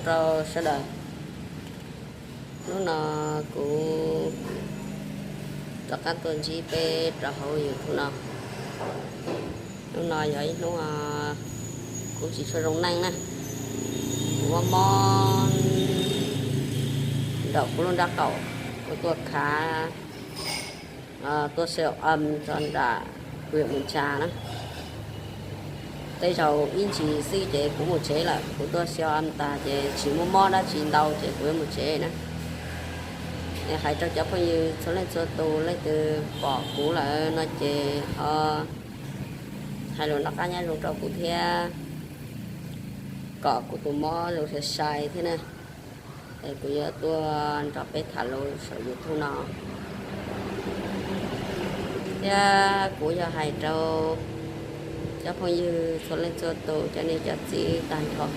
Rau sawv daws, hnub no kuv rov qab tuaj ntsib peb rau hauv YouTube no. Hnub no yog ib hnub kuv tsis tshua zoo neej na, kuv mob mob nraum kuv lub nrab qaum, kuv tuaj khav, tuaj siv am rau nram huyện Mường Chà na. Tej zaum ib ntsis xwb ces kuv mus tsev lawm, kuv tuaj siv am tas ces tsis muaj mob dab tsi ntau ces kuv yuav mus tsev na. Hais rau cov phooj ywg txhua leej txhua tus, leej twg pom kuv lawm no ces ho hais lus noj qab nyob zoo rau kuv thiab, kom kuv tus mob zoo sai sai thiab na. Es kuv yuav tuaj nrog peb tham lus saum YouTube no. Thiab kuv yog hais rau cov phooj ywg txhua leej txhua tus, cov niam cov txiv tag nrho,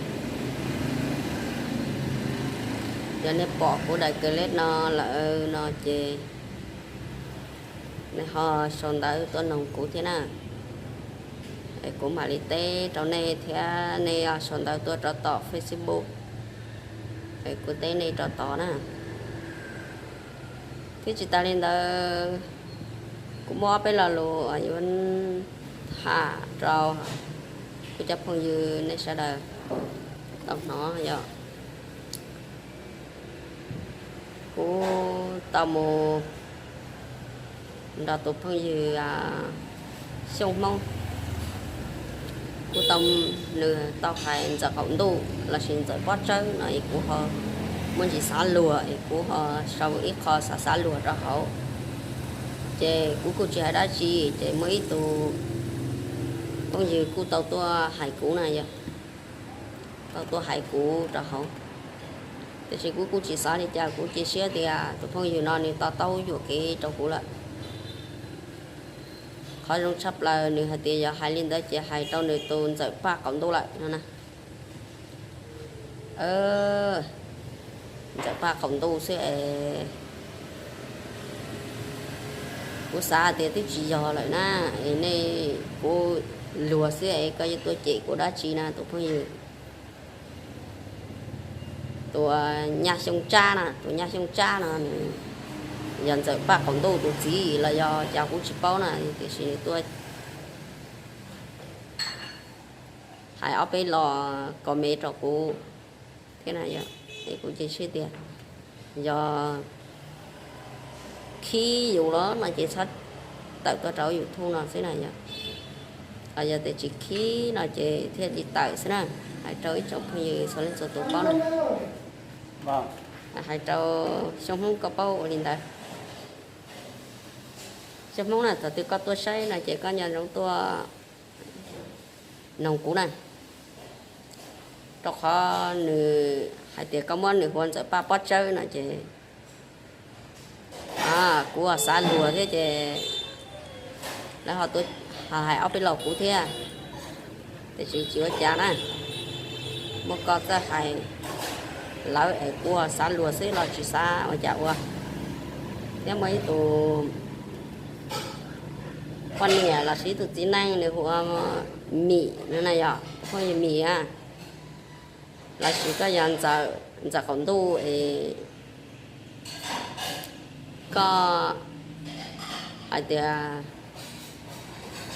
yog nej pom kuv daim clip no lawm no ces nej ho sau ntawv tuaj noog kuv thiab na. Es kuv mam li teb rau nej thiab, nej sau ntawv tuaj rau tom Facebook, es kuv teb nej rau tod na. Thiab tsis tas li ntawd, kuv muaj ob peb lo lus yuav tham rau kuv cov phooj ywg nej sawv daws tau hnov yom. Kuv tau mus nrog tus phooj ywg Xyooj Hmoob, kuv tau, nws tau hais ntxawm qaum ntuj lossis ntxawm pob tsawb no es kuv ho muaj ntsis xav luag es kuv ho sau ib qho xav xav luag rau hauv. Ces kuv kuj tsis hais dab tsi, ces muaj ib tug phooj ywg kuj tau tuaj hais kuv na yog, tau tuaj hais kuv rau hauv. Tiam sis kuv kuj tsis xav li cas, kuv cia siab tias tus phooj ywg no nws to taub yuam kev rau kuv lawm. Qhov zoo tshaj plaws nws hais tias yog hais li ntawd ces hais rau nws tus ntxawm paj qaum ntuj lawm no na. Ntxawm paj qaum ntuj xwb es kuv xav tias twb tsis yog lawm na, es nej, kuv luag xwb es koj yuav tuaj cem kuv dab tsi na tus phooj ywg. Tus Nyaj Xyooj Tsab na, tus Nyaj Xyooj Tsab no nws yog ntxawm paj qaum ntuj tus txiv los yog cas kuv tsis paub na, tiam sis nws tuaj hais ob peb lo comment rau kuv thiab na yom. Es kuv cia siab tias yog khib yus los no ces txhob tawm tuaj rau YouTube no xwb na yom. Yog tias tsis khib no ces thiaj li tawm xwb na. Hais rau ib tsoom phooj ywg txhua leej txhua tus paub na. Hais rau Xyooj Hmoob koj paub ua li ntawd. Xyooj Hmoob na, thaum twg koj tuaj saib no ces koj nco ntsoov tuaj noog kuv na, rau qhov nws hais tias koj muab nws hu ua ntxawm paj pob tsawb no ces kuv xav luag thiab ces lawv ho hais ob peb lo kuv thiab, tiam sis tsis ua cas na. Muaj koj txawj hais lawv es kuv xav luag xwb los tsis xav ua cas ua. Thiab muaj ib tus poj niam lossis ib tus txiv neej nws hu ua Mim no na yom, phooj ywg Mim a, lossis koj yog Ntxawm Qaum Ntuj es koj hais tias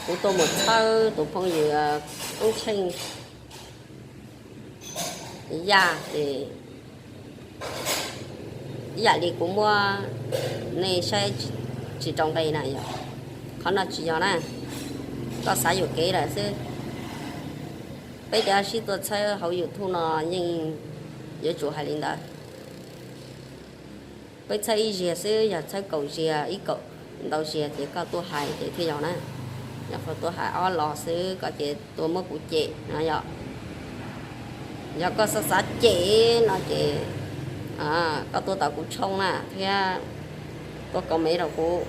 kuv tuaj mus txhawb tus phooj ywg Koob Tsheej Yaj ces ib yam li kuv muab nej saib tsis rau nqe na yom. Qhov no tsis yog na, koj xav yuam kev lawm xwb. Peb cov sib tuaj txhawb hauv YouTube no yeej yuav tsum hais li ntawd. Peb txhawb ib zaug xwb, yog txhawb kaum zaug, ib kaum ntau zaug ces koj tuaj hais ces thiaj yog na. Yog koj tuaj hais ob los xwb koj ces tuaj muab kuv cem no yom. Yog koj xav xav cem no ces koj tuaj tom kuv channel na thiab tuaj comment rau kuv,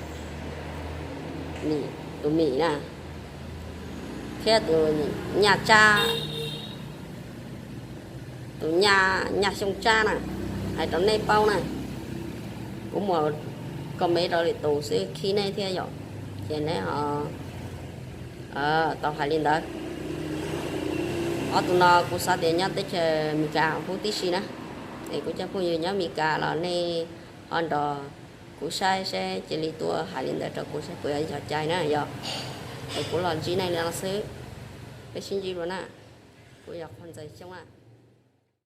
tus Mim na, thiab tus Nyaj Tsab, tus Nyaj Xyooj Tsab na, hais rau nej paub na. Kuv mus comment rau lwm tus xwb khib nej thiab yom, ces neb ho tau hais li ntawd. Ob tug no kuv xav tias nyob teb chaws Amelikas huv tib si na. Es kuv cov phooj ywg nyob Amelikas los nej ho nrog kuv saib seb cia li tuaj hais li ntawd rau kuv saib puas yog cai na yog. Es kuv los ntsib nej li no xwb. Peb sib ntsib dua na. Kuv yog Qhua Ntxawg Xyooj na.